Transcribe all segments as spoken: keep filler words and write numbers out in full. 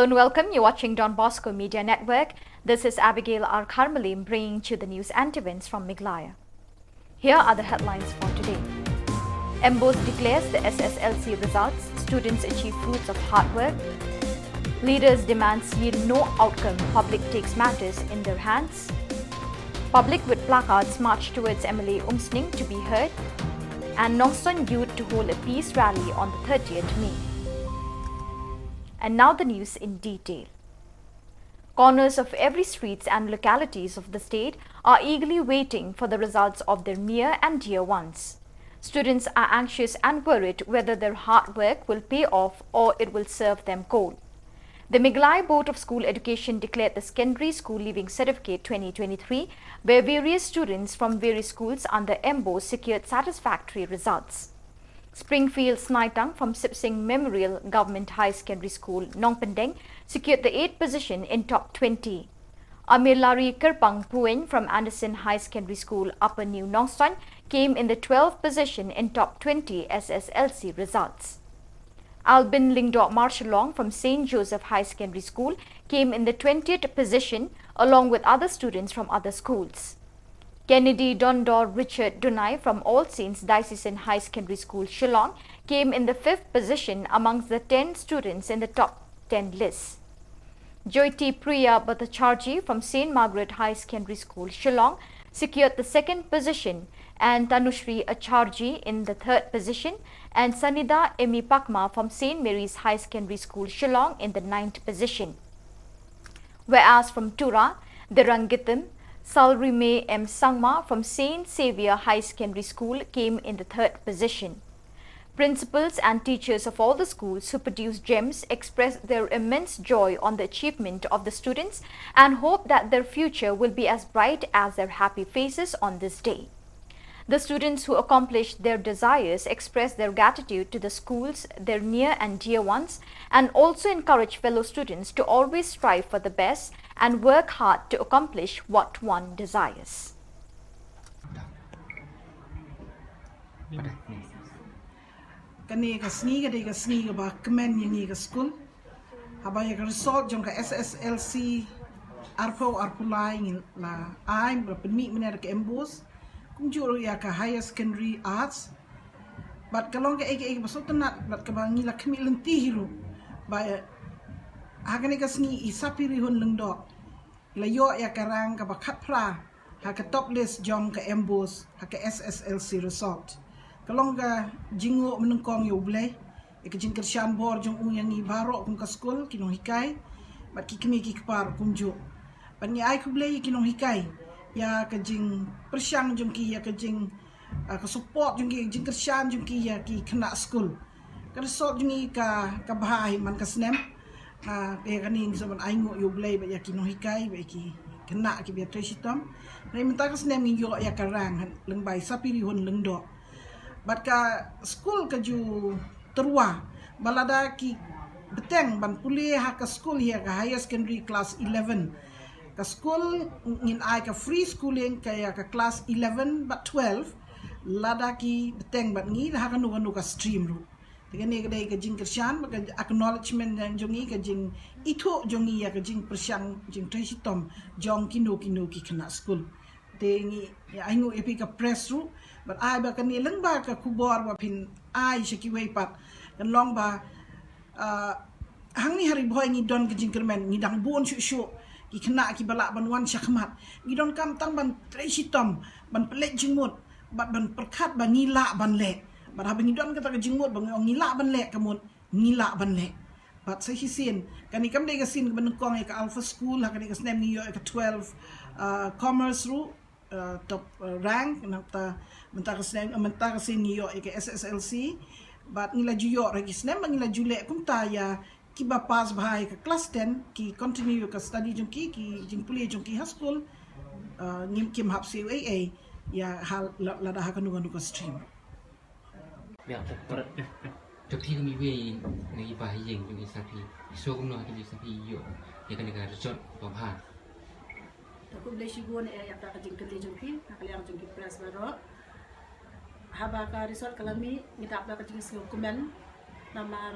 And welcome. You're watching Don Bosco Media Network. This is Abigail R. Kharmalim bringing to you the news and events from Meghalaya. Here are the headlines for today. MBOSE declares the S S L C results, students achieve fruits of hard work. Leaders demands yield no outcome, public takes matters in their hands. Public with placards march towards M L A Umsning to be heard. And Nongstoin youth to hold a peace rally on the thirtieth May. And now the news in detail. Corners of every streets and localities of the state are eagerly waiting for the results of their near and dear ones. Students are anxious and worried whether their hard work will pay off or it will serve them cold. The Meghalaya Board of School Education declared the Secondary School Leaving Certificate twenty twenty-three, where various students from various schools under MBOSE secured satisfactory results. Springfield Snaitang from Sipsing Memorial Government High Secondary School, Nongpyndeng, secured the eighth position in top twenty. Amirlari Kyrpang Puin from Anderson High Secondary School, Upper New Nongstoin, came in the twelfth position in top twenty S S L C results. Albin Lyngdoh Marshallong from Saint Joseph High Secondary School came in the twentieth position along with other students from other schools. Kennedy Dondor Richard Dunai from All Saints Diocesan High Secondary School, Shillong, came in the fifth position amongst the ten students in the top ten list. Jyoti Priya Bhattacharjee from Saint Margaret High Secondary School, Shillong, secured the second position, and Tanushri Acharjee in the third position, and Sanida Emi Pakma from Saint Mary's High Secondary School, Shillong, in the ninth position. Whereas from Tura, Derangitim, Salrime M Sangma from Saint Xavier High Secondary School came in the third position. Principals and teachers of all the schools who produced gems expressed their immense joy on the achievement of the students and hope that their future will be as bright as their happy faces on this day. The students who accomplished their desires expressed their gratitude to the schools, their near and dear ones, and also encouraged fellow students to always strive for the best and work hard to accomplish what one desires. Kane ka sngi ka dei ka sngi kaba kmen ïa ngi ka skul. Haba ïa ka result jong ka S S L C arphew arphew lai ngi la ai, ba la pynmih mynne da ka MBOSE, kumjuh ruh ïa ka Higher Secondary Arts. Bad ka long kaei kaei kaba sngewtynnat bad kaba ngi la khmih lynti hi ruh, ba ha kane ka sngi i Sapirihun Lyngdoh i la ïoh ïa ka rank kaba khatphra ha ka top list jong ka MBOSE ha ka S S L C result. Ka long ka jingnguh mynnyngkong ïa U Blei, ïa ka jingkyrshan bor jong u ïa ngi baroh kum ka skul, ki nonghikai bad ki kmie ki kpa kumjuh. Bad ngi ai khublei ïa ki nonghikai ïa ka jingpyrshang jong ki, ïa ka jing, ah, ka support jong ki, jingkyrshan jong ki ïa ki khynnah skul. Ka result jong ngi ka, ka bha hi man ka snem. Ah, ïa kane ngi sngewbha ban ainguh ïa U Blei bad ïa ki nonghikai bad ïa ki khynnah kiba ïatrei shitom. Hynrei mynta ka snem ngi ïoh ïa ka rank lyngba i Sapirihun Lyngdoh. Bad ka skul ka ju tyrwa ba lada ki bteng ban pule ha ka skul hi ha ka higher secondary class eleven. Ka skul ngin ai ka free schooling ka ïa ka class eleven bad twelve lada ki bteng bad ngi ha kano kano ka stream ruh. Te kane ka dei ka jingkyrshan bad ka acknowledgement jong ngi, ka jingithuh jong ngi ïa ka jingpyrshang jingtrei shitom jong kino kino ki khynnah skul. Te ngi ïa ainguh ïa phi ka press ruh bad ai ba kane lyngba ka khubor ba phin ai sha kiwei pat kan long ba, ah, hangne ha Ri Bhoi ngi don ka jingkyrmen, ngi dang bun shuh shuh ki khynnah kiba lah ban wan shakhmat. Ngi donkam tang ban trei shitom, ban pynleit jingmut bad ban pyrkhat ba ngi lah ban leh. Bad haba ngi don kata ka jingmut ba ngi ong ngi lah ban leh, ka mut ngi lah ban leh. Bad sa shisien kane kam dei ka sien kaba nyngkong ïa ka Alpha School, ha kane ka snem ngi ïoh ïa ka twelve, ah, Commerce ruh, ah, top, ah, rank. Nangta mynta ka snem, mynta ka sien ngi ïoh ïa ka S S L C. Bad ngi la ju ïoh ruh ki snem ba ngi la ju leh kumta ïa kiba pass bha ïa ka class ten, ki continue ïa ka study jong ki, ki jingpule jong ki ha skul. Ah, ngim, kim hap siew ei ei ïa ha la, lada ha kano kano ka stream. Ïa, te, te, te phi kum iwei na ki ba ha ïing jong i Sapi, i sngew kumno ha ki jong i Sapi ïoh ïa kane ka result ba bha? Te khublei shibun eh ïa kata ka jingkylli jong phi na ka liang jong ki press baroh. Haba ka result ka la mih ngi dap da ka jingsngewkmen namar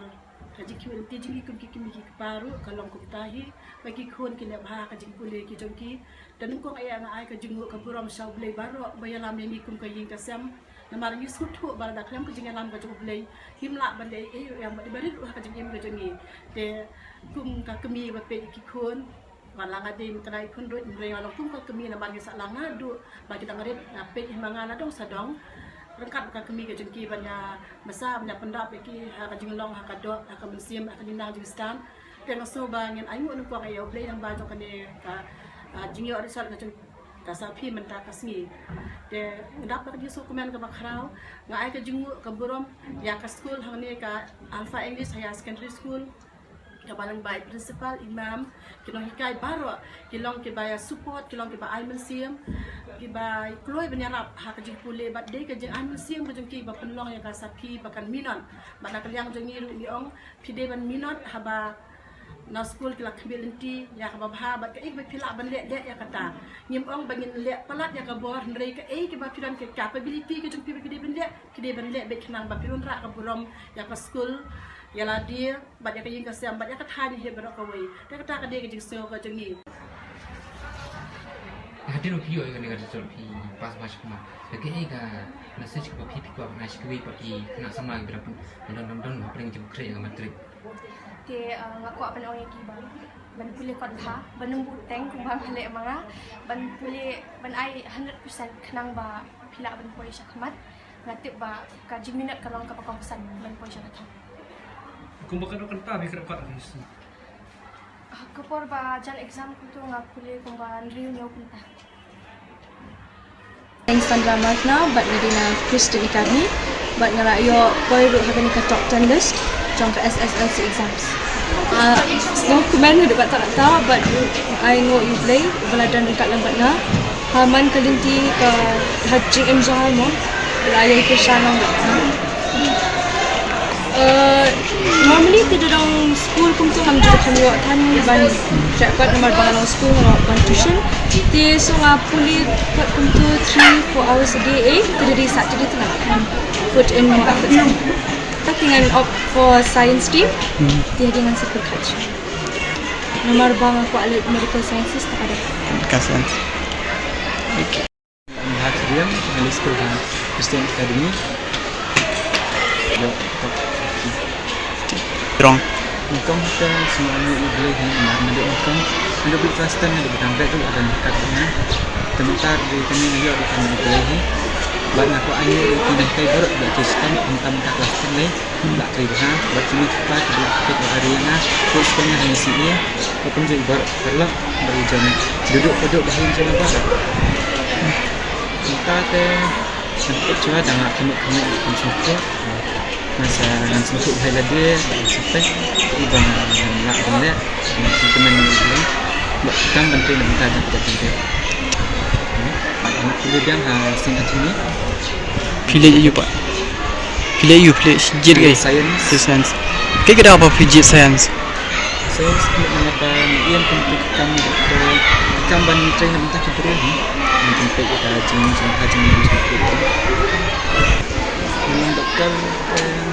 Ka jingkyrpad jong ngi kum ki kmie ki kpa ruh ka long kumta hi, ba ki khun ki leh bha ka jingpule ki jong ki. Te nyngkong eh nga ai ka jingnguh ka burom sha U Blei baroh ba ïalam ïa ngi kum ka ïing ka sem. Namar ngi sngewthuh ba lada khlem ka jingïalam ka jong U Blei, ngim lah ban leh ei ei ruh ïa ba dei ba rit ruh ha ka jingim ka jong ngi. Te kum ka kmie ba peit ïa ki khun, ba la nga dei mynta nga i khun ruh, hynrei nga long kum ka kmie namar ngi sah la nga duh ba ki dang rit, nga peit hi ma nga na dong sa dong. Ryngkat ka kmie ka jong ki ban ïa masa ban ïa pyndap ïa ki ha ka jinglong, ha ka doh, ha ka mynsiem, ha ka jingnang jingstad. Te nga sngew ba ngin ainguh nyngkong ïa U Blei lyngba jong kane ka, ah, jingïoh result ka jong ka Saphi mynta ka sngi. Te nga dap da ka jingsngewkmen kaba khraw, nga ai ka jingnguh ka burom ïa ka skul hangne ka Alpha English Higher Secondary School, kaba lyngba i principal, i ma'am, ki nonghikai baroh ki long kiba ïa support, ki long kiba ai mynsiem, kiba kloi ban ïarap ha ka jingpule, bad dei ka jingai mynsiem ka jong ki ba pynlong ïa ka Saphi ba kan minot. Bad na ka liang jong ngi ruh ngi ong phi dei ban minot, haba na skul ki la khmih lynti ïa kaba bha, bad kaei kaba phi lah ban leh, leh ïa kata. Ngim ong ba ngin leh palat ïa ka bor, hynrei kaei kaba phi don ka capability ka jong phi ba phi dei ban leh, phi dei ban leh beit khnang ba phin wanrah ka burom ïa ka skul, ïa lade, bad ïa ka ïing ka sem, bad ïa ka thaiñ hi baroh kawei. Te kata ka dei ka jingsngew ka jong ngi. Hadien ba phi ïoh ïa kane ka result, phi pass bha shakhmat, te kaei ka message kaba phi, phi kwah ban ai sha kiwei pat ki khynnah samla kiba dang don, don, don hapdeng jingkhreh ïa ka matric? Te, uh, nga kwah ban ong ïa ki ba ban pule kot bha, ban ym buteng kumba nga leh ma nga, ban pule, ban ai hundred percent khnang ba phi lah ban poi shakhmat. Nga tip ba ka jingminot ka long kaba kongsan ban poi sha ka thong. Kumba ka dok kynta phi khreh kot ha ka history? Ah, ka por ba jan exam kumto nga pule kumba hynriew hynñiew kynta. Nga Sandra Martna, bad nga dei na Christian Academy, bad nga la ïoh poi ruh ha kane ka top ten list jong ka S S L C exams. Ah, sngewkmen haduh katta katta, bad ainguh ïa U Blei uba la don ryngkat lem bad nga. Ha man ka lynti ka, ha jingim jong nga mo, la ïa pyrshang long bad nga. Eh, normally te da dang skul kumto ngam ju kham ïoh than ban khreh kot namar ba nga long skul nga long ban tuition. Te so nga pule kot kumto three, four hours a day, eh, te da dei Saturday te nga lah put in more effort. Te ngan opt for science stream. Hmm. Te hadien ngan sa pyrkhat. Namar ba nga kwah leh medical sciences, te ka dei. Medical science. Okay. Nga ha Khyriem, nga leit skul ha Christian Academy. Ïoh top fifty. Strong. Nyngkong te sngewbha ïa U Blei hi, namar naduh nyngkong, naduh klas ten, naduh ba dang rit ruh la don kat ïa nga. Te mynta ruh dei kane nga ïoh dei ka jingkyrkhu U Blei hi. Bad nga kwah ai nguh ïa ki lynti baroh ba ki sdang mynta, mynta klas ten lei. Ba trei bha, bad kine ki kpa kiba la peit bha ïa nga, peit skul nga ha N C E, bad kumjuh baroh paralok, bad ïa jong, duh duh, duh bha ïa jong baroh. Mynta te ngan peit shuwa, dang la khmih khmih, ngan sngewthuh. Ngan sa, ngan sngewthuh bha ïa lade, bad ngan sa peit, iba ngan lah ban leh, ngan sngewthuh ban leh, bad kam ban trei na bynta jong ka jaitbynriew. Bad ngan pule biang ha Saint Anthony. Phi leh ïa u pat? Phi leh ïa u, phi leh subject kaei? Science. Phi leh science. Kaei ka daw ba phi leh science? Science ka mut namar ba ngi ïeng kumtu ki kam, ki kam ban trei na bynta ki briew, hmm. Ngi pynpeit ïa ka jingim jong ka, jingim jong ka. Ngan long doktor, eh,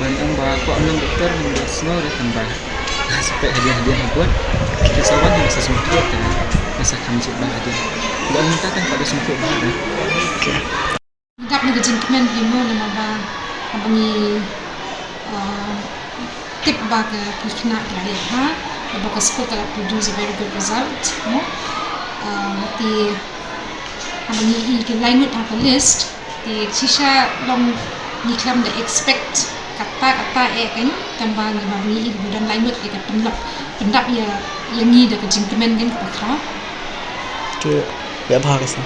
ban ong ba kwah long doktor, ngan ba sngew re tang ba. Sa peit hadien hadien ha bud. Ki sa wan ha sa sngewthuh te. Sa kham jied ba hadien. Ba mynta tang ka da sngewthuh ba da. Dap na ka jingkmen hi mo namar ba haba ngi, ah, tip ba ka khynnah ka la leh bha, ba ka skul ka la produce a very good result mo. Ah, te haba ngi i ki lai ngut ha ka list, te shisha long ngi khlem da expect kata kata eh kan, tang ba ngi, ba ngi i ki don lai ngut te ka pyndap, pyndap ïa, ïa ngi da ka jingkmen kan kaba khraw. Te leh bha ka sa.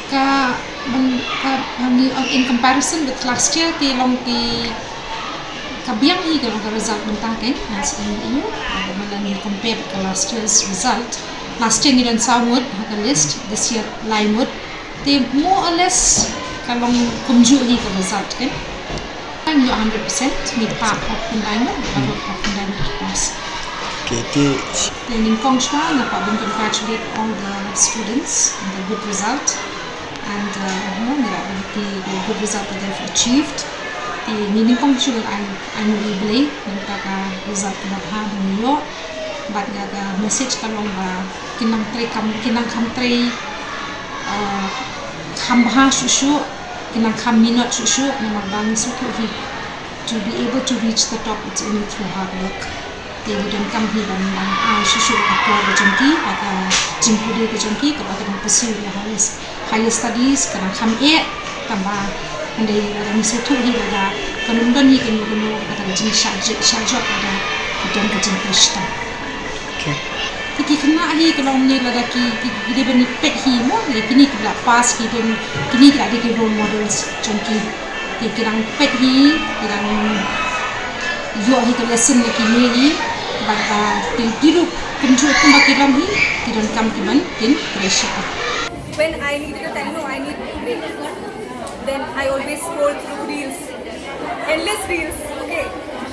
Ka, ban, ka, ban, in comparison with last year, te long te ka biang hi ka long ka result mynta kan, as in, you know, uh, when you compare with the last year's result. Last year ngi don saw ngut ha ka list, this year lai ngut. Te more or less ka long kumjuh hi ka result kan. Ngi ïoh hundred percent, ngi phah hok pynlait ngut, phah hok pynlait ngut ki pass. Okay, te. Te nyngkong shuwa nga kwah ban congratulate all the students on the good result and, uh, you know, the, the, the good result that they've achieved. Ngi nyngkong shuh ai ai nguh ïa U Blei namar ka result kaba bha ba ngi ïoh. Bad ïa ka message ka long ba kin nang trei kam kin nang kham trei uh, kham bha shuh shuh, kin nang kham minot shuh shuh namar ba ngi sngewthuh hi to be able to reach the top it's only through hard work. Te ngi donkam hi ban ban ai shuh shuh ka por ka jong ki, ka jingpule ka jong ki, kaba ka dang pursue ïa higher, higher studies, ka dang kham eh, tangba hynrei lada ngi sngewthuh hi lada kan ym don hi kano kano kata ka jingshah jingshah jop lada ka don ka jingpynshitom. Okay. Ki ki khynnah hi ka long ne lada ki ki ki dei ban ïa peit hi mo, ne kini ki la pass ki don kini ki la dei ki role models jong ki. Ki ki dang peit hi, ki dang ïoh hi ka lesson na kine hi, bad uh, ki ki ruh kumjuh kumba ki long hi, ki donkam ki ban kin pressure. When I needed a time, no, I need to wait. Then I always scroll through reels, endless reels, okay?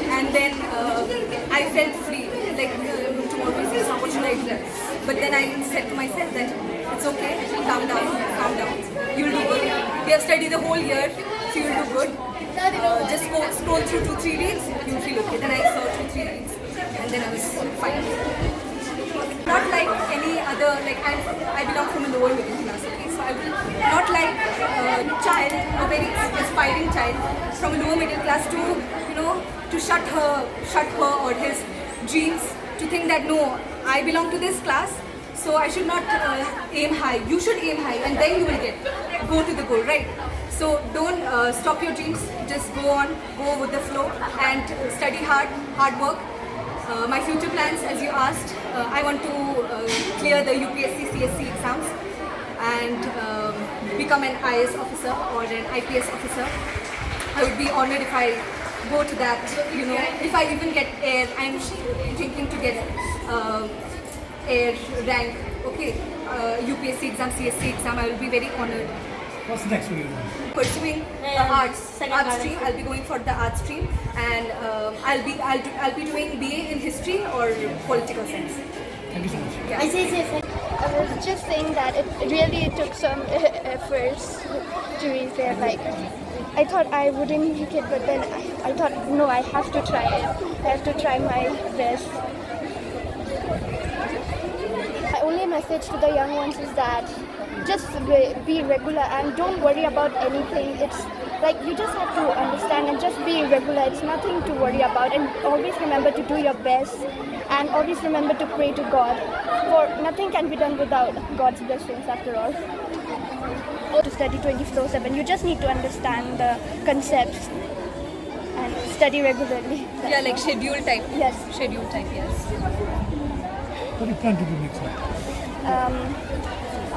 And then uh, I felt free, like uh, tomorrow is exam, what should I do? But then I said to myself that it's okay, calm down, calm down. You'll do good. We have studied the whole year, so you'll do good. Uh, just go scroll through two, three reels, you'll feel okay. Then I saw two, three reels, and then I was fine. Not like any other, like I'm, I belong from a lower middle class, okay? So I will not like a child, a very aspiring child from a lower middle class to, you know, to shut her, shut her or his dreams, to think that no, I belong to this class, so I should not uh, aim high. You should aim high, and then you will get go to the goal, right? So don't uh, stop your dreams. Just go on, go with the flow, and uh, study hard, hard work. Uh, my future plans, as you asked, uh, I want to uh, clear the U P S C C S C exams and um, become an I A S officer or an I P S officer. I would be honored if I go to that, you know, if I even get air. I'm thinking to get uh, air rank, okay, uh, U P S C exam, C S C exam, I will be very honored. What's next for you? Pursuing uh, arts, arts stream. I'll be going for the arts stream, and um, I'll be I'll, do, I'll be doing B A in history or political science. Thank you so much. Yeah. I say, say, say. I was just saying that it really took some efforts to reach there. Like, I thought I wouldn't make it, but then I, I thought, no, I have to try it. I have to try my best. My only message to the young ones is that just re- be regular and don't worry about anything. It's like you just have to understand and just be regular. It's nothing to worry about, and always remember to do your best, and always remember to pray to God, for nothing can be done without God's blessings after all. To study twenty-four seven, you just need to understand the concepts and study regularly. Yeah, like schedule type. Yes. Schedule type, yes. What do you plan to do next? Um,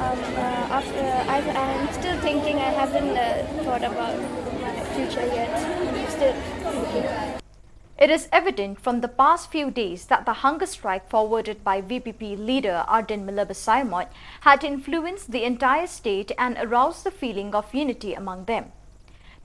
um, uh, after, uh, I've, I'm still thinking. I haven't uh, thought about my future yet. I'm still thinking. It is evident from the past few days that the hunger strike forwarded by V P P leader Ardent Miller Basaiawmoit had influenced the entire state and aroused the feeling of unity among them.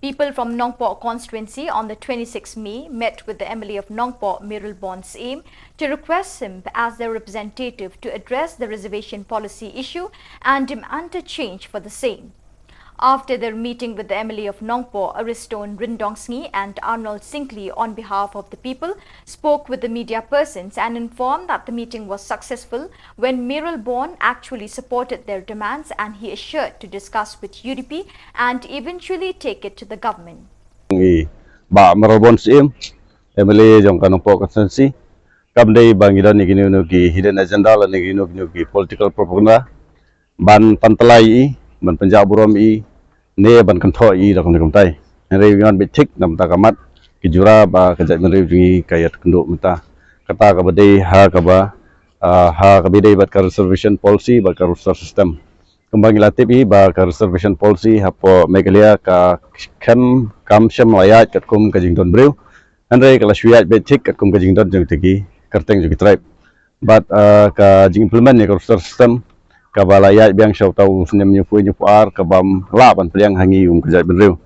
People from Nongpoh constituency on the twenty-sixth May met with the M L A of Nongpoh, Mayralborn Syiem, to request him as their representative to address the reservation policy issue and demand a change for the same. After their meeting with the M L A of Nongpoh, Aristone Ryndongsngi and Arnold Syngkli on behalf of the people, spoke with the media persons and informed that the meeting was successful when Mayralborn actually supported their demands and he assured to discuss with U D P and eventually take it to the government. Bah Mayralborn Syiem, M L A jong ka Nongpoh constituency, kam dei ba ngi don ïa kino kino ki hidden agenda lane kino kino ki political propaganda ban pyntlai ïa i, ban pynjah burom ïa i, ne ban kynthoh ïa i da kumne kumtai. Hynrei ngi wan beit thik namar ka mat ki jura ba ka jaitbynriew jong ngi ka ïaid kynduh mynta. Kata kaba dei ha kaba ha kaba dei bad ka reservation policy bad ka roster system. Kumba ngi la tip hi ba ka reservation policy hapoh Meghalaya ka khlem kam shym la ïaid katkum ka jingdon briew. Hynrei ka la shu ïaid beit thik katkum ka jingdon jong kita ki kyrteng jong ki tribe. Bad ka jing implement ïa ka roster system kaba la ïaid biang sha uta u snem hynñiewphew hynñiewphew ar ka bym lah ban pdiang ha ngi kum ka jaitbynriew.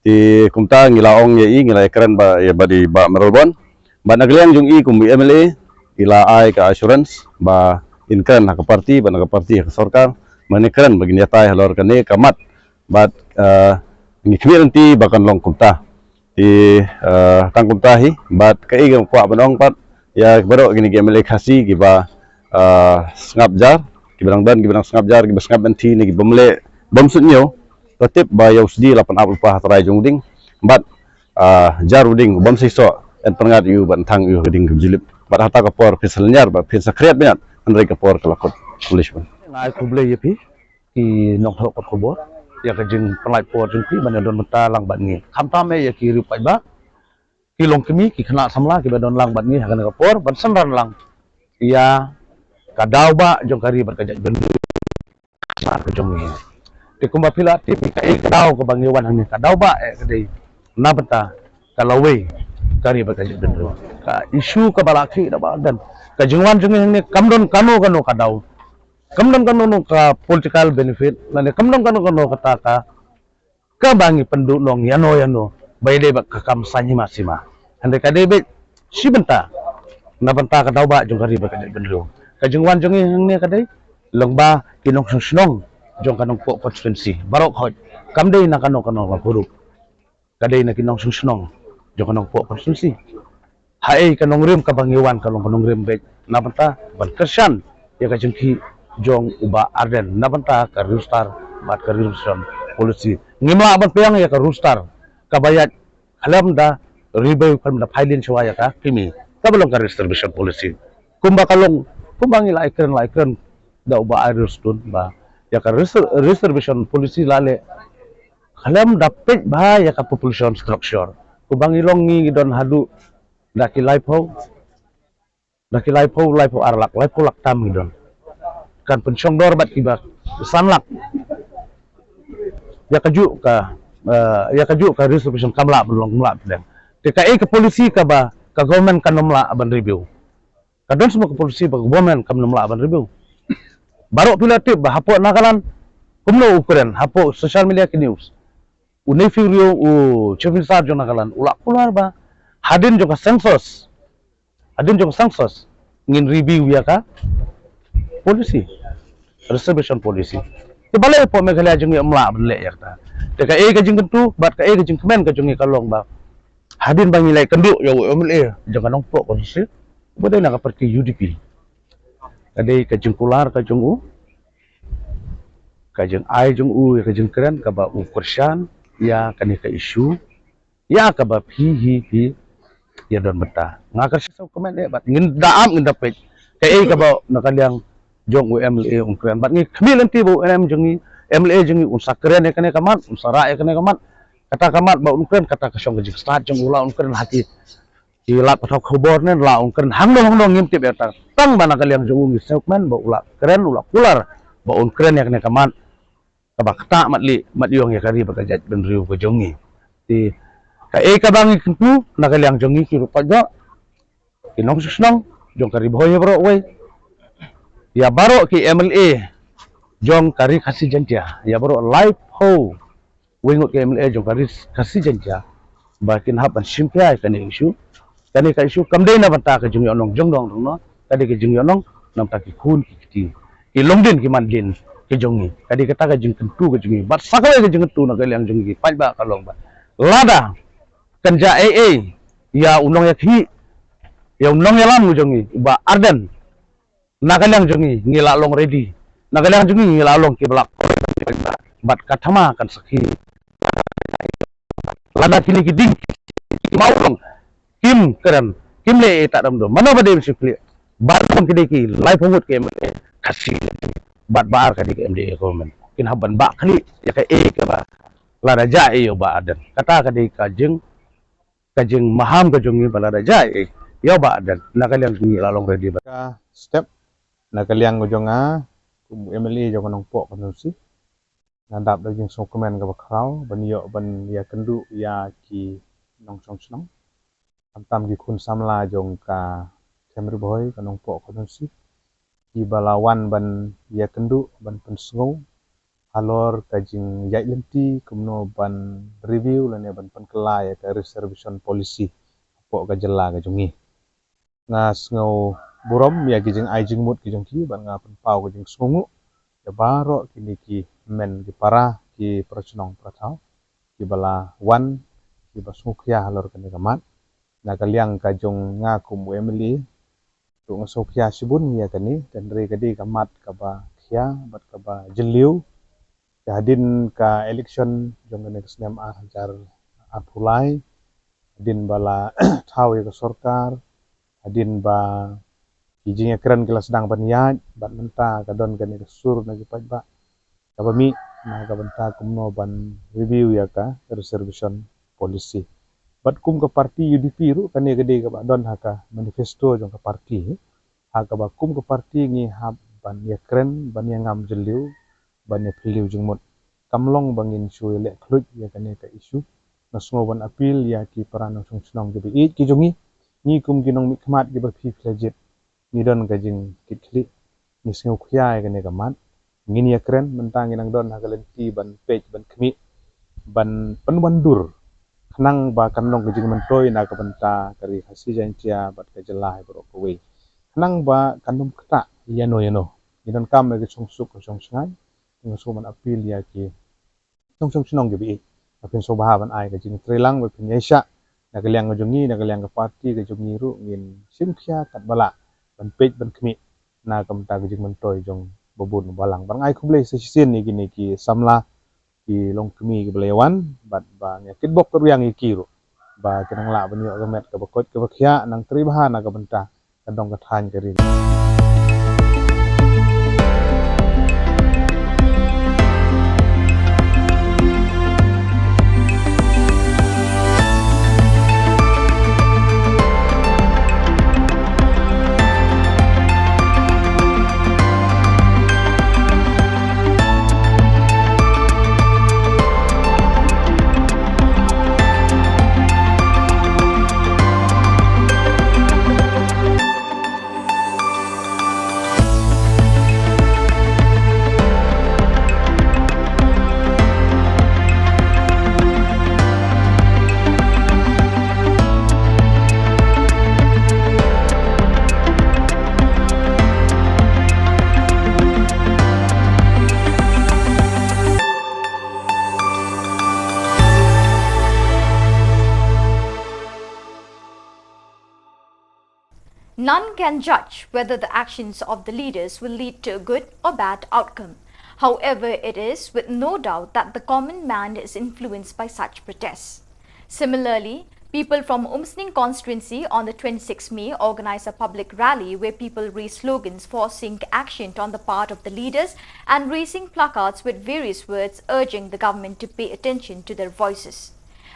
Te kumta ngi la ong ïa i, ngi la ïakren bad i Bah Mayralborn. Bad na ka liang jong i kum u M L A i la ai ka assurance ba in kren ha ka party bad na ka party ha ka sorkar. Ba in kren ba kin ïatai halor kane ka mat. Bad ngi khmih lynti ba kan long kumta. Te, eh, tang kumta hi, bad kaei ka kwah ban ong pat ïa baroh kine ki M L A Khasi kiba, eh, sngap jar, kiba dang don, kiba dang sngap jar, kiba sngap bynta ne kiba ym leh, bym sngewthuh, to tip ba ïa u sdie la pynap lypa ha trai jong u dieng, bad, eh, jar u dieng, bym seisoh, yn pynngat ïa u bad yn thang ïa u ha ka dieng kaba jyllip. Bad hata ka por phin sa lynñiar bad phin sa khriat bniat, hynrei ka por ka la kut. Khublei shibun. Nga ai khublei ïa phi ki nongthoh kot khubor ïa ka jingpynlait por jong phi ban ïadon bynta lang bad ngi. Khamtam eh ïa ki riew paidbah, ki longkmie, ki khynnah samla kiba don lang bad ngi ha kane ka por ban synran lang ïa ka daw ba jong ka ri bad ka jaitbynriew ka jong ngi. Te kumba phi la tip, kaei ka daw kaba ngi wan hangne, ka daw ba eh ka dei na bynta ka lawei ka ri bad ka jaitbynriew. Ka issue kaba la khih da u Bah Ardent, ka jingwan jong ngi hangne kam don kano kano ka daw, kam don kano kano ka political benefit, lane kam don kano kano kata ka, kaba ngi pynduh nong ïano ïano ba ïadei bad ka kam saiñ hima sima. Hynrei ka dei beit shi bynta na bynta ka daw ba jong ka ri bad ka jaitbynriew. Ka jingwan jong ngi hangne ka dei lyngba ki nongshong shnong jong ka Nongpoh constituency baroh khoit, kam dei na kano kano ka group, ka dei na ki nongshong shnong jong ka Nongpoh constituency. Haei ka nongrim kaba ngi wan ka long ka nongrim beit na bynta ban kyrshan ïa ka jingkhih jong u Bah Ardent na bynta ka roster bad ka reservation policy. Ngim lah ban pdiang ïa ka roster kaba ïaid khlem da review, khlem da phaidien shuwa ïa ka kmie kaba long ka reservation policy. Kumba ka long, kumba ngi la ïakren, la ïakren da u Bah Ayrstone ba ïa ka reser-, reservation policy la leh khlem da peit bha ïa ka population structure. Kumba ngi long, ngi don haduh da ki laiphew, da ki laiphew, laiphew ar lak, laiphew lak tam ngi don. Kan pynshong dor bad kiba san lak. Ïa kajuh ka, eh, ïa kajuh ka reservation kam lah ban long, kam lah pdiang. Te kaei ka policy kaba ka government kan ym lah ban review? Ka don shuh ka policy ba ka government kam ym lah ban review. Baroh phi la tip ba hapoh Nagaland, kumno u kren hapoh social media ki news, u Neiphiu Rio, u Chief Minister jong Nagaland, u la kular ba hadien jong ka census, hadien jong ka census ngin review ïa ka policy, reservation policy. Te balei hapoh Meghalaya jong ngi ym lah ban leh ïa kata? Te kaei ka jingkyntu bad kaei ka jingkmen ka jong ngi ka long ba hadien ba ngi la ïakynduh ïa u M L A jong ka Nongpoh constituency, uba dei na ka party U D P, ka dei ka jingkular ka jong u, ka jingai jong u ïa ka jingkren kaba u kyrshan ïa kane ka issue ïa kaba phi hi phi ïadon bynta. Nga kyrshan sngewkmen eh bad ngin da ap, ngin da peit kaei kaba na ka liang jong u M L A un kren. Bad ngi khmih lynti ba u M L A jong ngi, M L A jong ngi un sa kren ïa kane ka mat, un sa rah ïa kane ka mat. Kata ka mat ba un kren, kata ka shong ka jingstad jong u, la un kren ha ki, ki lad pathai khubor ne la un kren hangno hangno ngim tip ïa kata. Tang ba na ka liang jong u ngi sngewkmen ba u la kren, u la kular ba un kren ïa kane ka mat kaba ktah mat lieh mat ïong ïa ka ri bad ka jaitbynriew ka jong ngi. Te kaei kaba ngi kyntu na ka liang jong ngi ki riew paidbah, ki nongshong shnong jong ka Ri Bhoi baroh wei, ïa baroh ki M L A jong ka Ri Khasi Jaiñtia, ïa baroh laiphew wei ngut ki M L A jong ka Ri Khasi Jaiñtia, ba kin hap ban shim khia ïa kane ka issue. Kane ka issue kam dei na bynta ka jingïohnong jong nong dong no, ka dei ka jingïohnong na bynta ki khun ki kti, ki longdien ki mandien ki jong ngi. Ka dei kata ka jingkyntu ka jong ngi. Bad sa kawei ka jingkyntu na ka liang jong ngi paidbah ka long ba lada kan jia ei ei ïa u nongïakhih, ïa u nongïalam u jong ngi u Bah Ardent, na ka liang jong ngi ngi la long ready. Na ka liang jong ngi ngi la long kiba la bad ka thma kan sakhi. Lada kine ki dieng ki mawlong kim kren, kim leh ïa kata dam dam, mano ba dei ban shu klik? Baroh ki dei ki laiphew ngut ki M L A Khasi, bad baar ka dei ki M D A government. Kin hap ban bah klik ïa kaei kaba lada jia ei ei ïa u Bah Ardent. Kata ka dei ka jing, ka jingmaham ka jong ngi ba lada jia ei ei ïa u Bah Ardent, na ka liang jong ngi la long ready bad ka step. Na ka liang ka jong nga kum u M L A jong ka Nongpoh constituency, nga dap da jingsngewkmen kaba khraw ban ïoh ban ïakynduh ïa ki nongshong shnong, khamtam ki khun samla jong ka Camp Ri Bhoi ka Nongpoh constituency, kiba la wan ban ïakynduh, ban pynsngew halor ka jingïaid lynti kumno ban review lane ban pynkylla ïa ka reservation policy hapoh ka jylla ka jong ngi. Nga sngewburom ïa ki jingai jingmut ki jong ki, bad nga pynpaw ka jingsngewnguh ïa baroh kine ki hynmen ki para, ki para shnong para thaw, kiba la wan, kiba sngewkhia halor kane ka mat. Na ka liang ka jong nga kum u M L A ruh nga sngewkhia shibun ïa kane, hynrei ka dei ka mat kaba khia bad kaba jylliew. Ka hadien ka election jong kane ka snem ar hajar arphew lai, hadien ba la thaw ïa ka sorkar, hadien ba ki jingïakren ki la sdang ban ïaid, bad mynta ka don kane ka sur na ki paidbah kaba mih na ka bynta kumno ban review ïa ka reservation policy. Bad kum ka party U D P ruh, kane ka dei kaba don ha ka manifesto jong ka party, ha kaba kum ka party ngi hap ban ïakren, ban ïangam jylliew, ban ïaphylliew jingmut. Kam long ba ngin shu ïaleh khluit ïa kane ka issue. Nga sngew ban appeal ïa ki para nongshong shnong kiba ïeit ki jong ngi, ngi kum ki nongmihkhmat kiba phi phi la jied, ngi don ka jingkitkhlieh, ngi sngewkhia ïa kane ka mat. Ngin ïakren, mynta ngi nang don ha ka lynti ban peit, ban khmih, ban pynwandur, khnang ba kan long ka jingmyntoi na ka bynta ka Ri Khasi Jaiñtia bad ka jylla hi baroh kawei, khnang ba kan ym ktah ïano ïano. Ngi donkam ïa ka shongsuk ka shongshngaiñ. Nga sngew ban appeal ïa ki nongshong shnong kiba ïeit, ba phin sngewbha ban ai ka jingtreilang, ba phin ïaishah na ka liang ka jong ngi, na ka liang ka party ka jong ngi ruh ngin shim khia katba lah ban peit ban khmih na ka bynta ka jingmyntoi jong babun balang. Bad nga ai khublei sa shisien ïa kine ki samla, ki longkmie kiba la ïawan, bad ba nga kitbok kyrïang ïa ki ruh ba kin nang lah ban ïoh ka met kaba koit kaba khiah, nang trei bha na ka bynta ka dong ka thaiñ ka ri. None can judge whether the actions of the leaders will lead to a good or bad outcome. However, it is with no doubt that the common man is influenced by such protests. Similarly, people from Umsning constituency on the twenty-sixth May organized a public rally where people raised slogans forcing action on the part of the leaders and raising placards with various words urging the government to pay attention to their voices.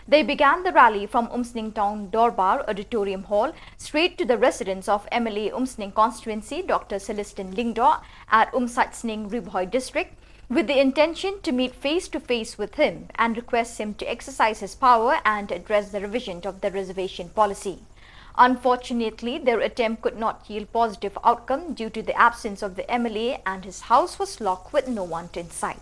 They began the rally from Umsning Town Dorbar Auditorium Hall straight to the residence of M L A Umsning constituency, Doctor Celestine Lyngdoh, at Umsatshning, Ri Bhoi District, with the intention to meet face to face with him and request him to exercise his power and address the revision of the reservation policy. Unfortunately, their attempt could not yield positive outcome due to the absence of the M L A, and his house was locked with no one in sight.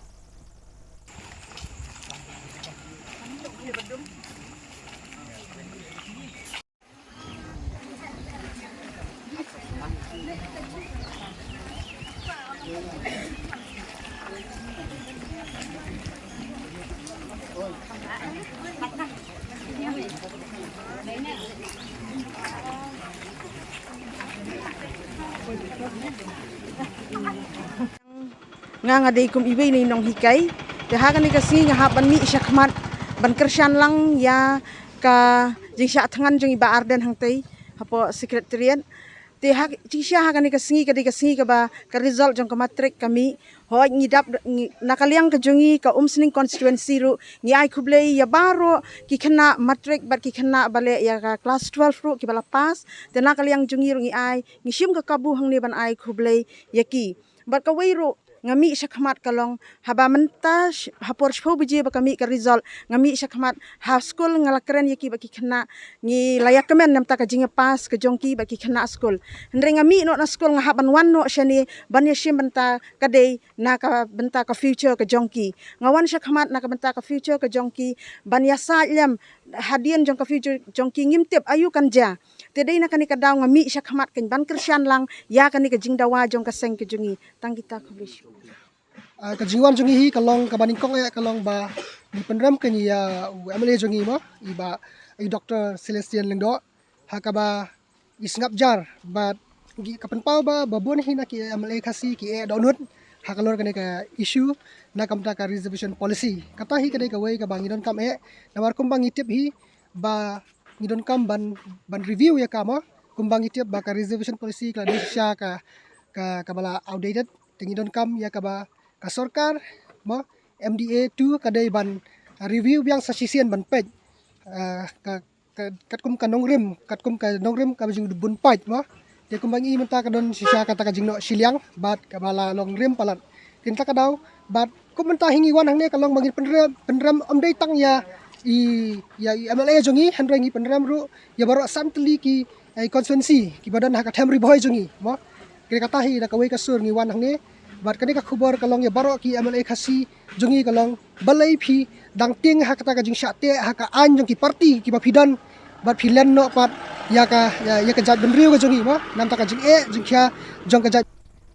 Nga, nga dei kum iwei na i nonghikai. Te ha kane ka sngi nga hap ban mih shakhmat ban kyrshan lang ïa ka jingshah thngan jong i Bah Ardent hangtei hapoh Secretariat. Te ha jingshisha ha kane ka sngi ka dei ka sngi kaba ka result jong ka matric ka mih. Hooid, ngi dap ngi, na ka liang ka jong ngi ka Umsning constituency ruh ngi ai khublei ïa baroh ki khynnah matric bad ki khynnah ba leh ïa ka class twelve ruh kiba la pass. Te na ka liang jong ngi ruh ngi ai, ngi shim ka kabu hangne ban ai khublei ïa ki. Bad kawei ruh nga mih shakhmat ka long haba mynta sh-, ha por shiphew baje ba ka mih ka result, nga mih shakhmat ha skul, nga la kren ïa ki bad ki khynnah, ngi la ïa kmen na bynta ka jingïapass ka jong ki bad ki khynnah skul. Hynrei nga mih noh na skul, nga hap ban wan noh shane ban ïashim bynta ka dei na ka bynta ka future ka jong ki. Nga wan shakhmat na ka bynta ka future ka jong ki, ban ïasaid lem hadien jong ka future jong ki ngim tip aïu kan jia. Te dei na kane ka daw nga mih shakhmat kan ban kyrshan lang ïa kane ka jingdawa jong ka seng ka jong ngi. Tang kita, khublei shibun. Ah, ka jingwan jong ngi hi ka long kaba nyngkong eh ka long ba ngi pynrem kane ïa u M L A jong ngi mo, i Bah, i Doctor Celestine Lyngdoh, ha kaba i sngap jar bad ngi ka pynpaw ba, ba bun hi na ki M L A Khasi ki eh dohnud ha ka lor kane ka issue na ka bynta ka reservation policy. Kata hi ka dei kawei kaba ngi donkam eh, namar kumba ngi tip hi ba ngi donkam ban, ban review ïa ka mo, kumba ngi tip ba ka reservation policy ka la dei shisha ka, ka, kaba la outdated, te ngi donkam ïa kaba ka sorkar mo, M D A two ka dei ban review biang sa shisien ban peit, ah, ka, ka, katkum ka nongrim, katkum ka nongrim kaba jingdubun peit mo. Te kumba ngi mynta ka don shisha kata ka jingnoh shiliang bad kaba la long rim palat. Te mynta ka daw bad kum mynta hi ngi wan hangne ka long ba ngin pynrem, pynrem ym dei tang ïa i, ïa i M L A jong ngi, hynrei ngi pynrem ruh ïa baroh san tylli ki, eh, constituency kiba don ha ka them Ri Bhoi jong ngi mo. Kane kata hi da kawei ka sur ngi wan hangne bad kane ka khubor ka long ïa baroh ki M L A Khasi jong ngi ka long, balei phi dang tieng ha kata ka jingshah teh ha ka aiñ jong ki party kiba phi don bad phi len noh pat ïa ka, ïa, ïa ka jaitbynriew ka jong ngi mo, namar ka jingeh jingkhia jong ka jait.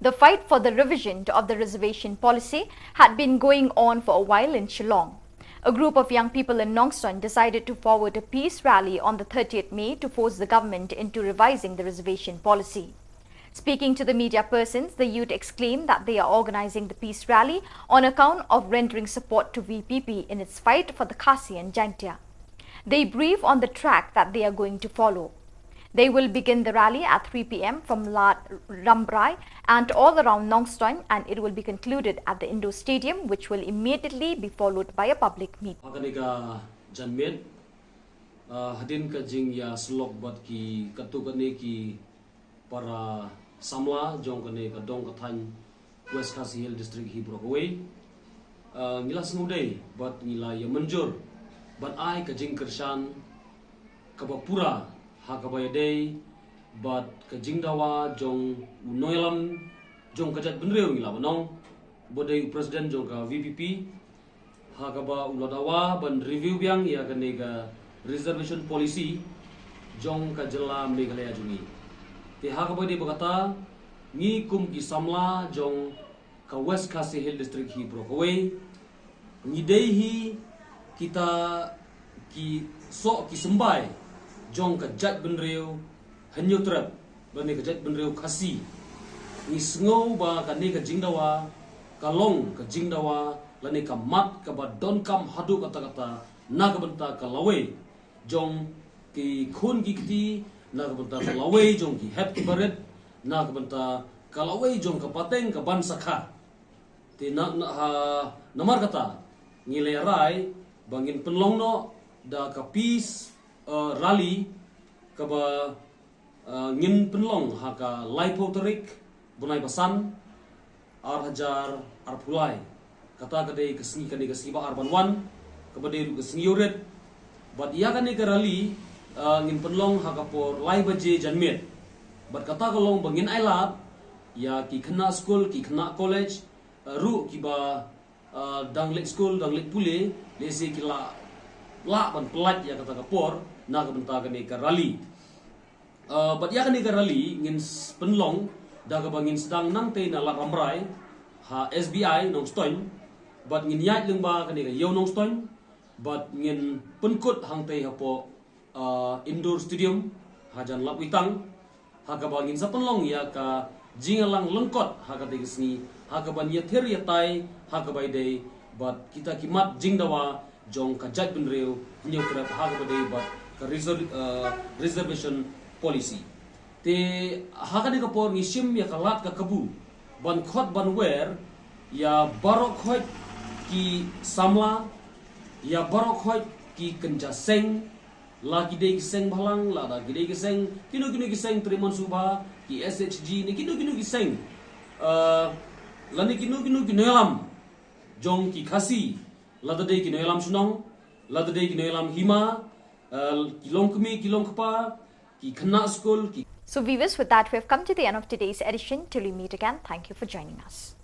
The fight for the revision of the reservation policy had been going on for a while in Shillong. A group of young people in Nongstoin decided to forward a peace rally on the thirtieth May to force the government into revising the reservation policy. Speaking to the media persons, the youth exclaimed that they are organizing the peace rally on account of rendering support to V P P in its fight for the Khasi and Jaintia. They brief on the track that they are going to follow. They will begin the rally at three P M from Lad Rambrai and all around Nongstoin, and it will be concluded at the Indo Stadium, which will immediately be followed by a public meeting. Ha kane ka janmiet, ah, hadien ka jingïasyllok bad ki katto katne ki para samla jong kane ka dong ka thaiñ West Khasi Hills District hi baroh kawei, ah, ngi la sngewdei bad ngi la ïamynjur ban ai ka jingkyrshan kaba pura ha kaba ïadei bad ka jingdawa jong u nongïalam jong ka jaitbynriew, ngi lah ban ong, ba dei u president jong ka V P P, ha kaba u la dawa ban review biang ïa kane ka reservation policy jong ka jylla Meghalaya jong ngi. Te ha kaba ïadei bad kata, ngi kum ki samla jong ka West Khasi Hills District hi baroh kawei, ngi dei hi kita ki soh ki symbai jong ka jaitbynriew Hynñiewtrep lane ka jaitbynriew Khasi. Ngi sngew ba kane ka jingdawa ka long ka jingdawa lane ka mat kaba donkam haduh katta katta na ka bynta ka lawei jong ki khun ki kti, na ka bynta ka lawei jong ki hep ki barit, na ka bynta ka lawei jong ka pateng ka ban sakha. Te na, na, ha, namar kata ngi la rai ba ngin pynlong noh da ka peace, eh, rally kaba, eh, ngin pynlong ha ka laiphew tarik bnai ba san, ar hajar arphew lai. Kata ka dei ka sngi, kane ka sngi ba ar ban wan, kaba dei ruh ka sngi Ïewrit. Bad ïa kane ka rally, eh, ngin pynlong ha ka por lai baje janmiet. Bad kata ka long ba ngin ailad ïa ki khynnah skul, ki khynnah college, eh, ruh kiba, eh, dang leit skul, dang leit pule, lehse ki lah, lah ban pyllait ïa kata ka por na ka bynta kane ka rally. Eh, bad ïa kane ka rally ngin s-, pynlong da kaba ngin sdang nangtei na Lad Rambrai ha S B I Nongstoiñ, bad ngin ïaid lyngba kane ka Ïew Nongstoiñ, bad ngin pynkut hangtei hapoh, eh, Indoor Stadium hajan Lapwitang, ha kaba ngin sa pynlong ïa ka jingïalang lyngkot ha katei ka sngi, ha kaban ïathir ïatai ha kaba ïadei bad kita ki mat jingdawa jong ka jaitbynriew Hynñiewtrep ha kaba ïadei bad ka reser-, eh, reservation policy. Te ha kane ka por ngi shim ïa ka lad ka kabu ban khot ban wer ïa baroh khoit ki samla, ïa baroh khoit ki kynja seng, la ki dei ki seng bhalang, lada ki dei ki seng, kino kino ki seng Trei Mon Shu Bha, ki S H G, ne kino kino ki seng, eh, lane kino kino ki nongïalam jong ki Khasi, lada dei ki nongïalam shnong, lada dei ki nongïalam hima, eh, ki longkmie, ki longkpa, ki khynnah skul, ki. So viewers, with that, we have come to the end of today's edition. Till we meet again, thank you for joining us.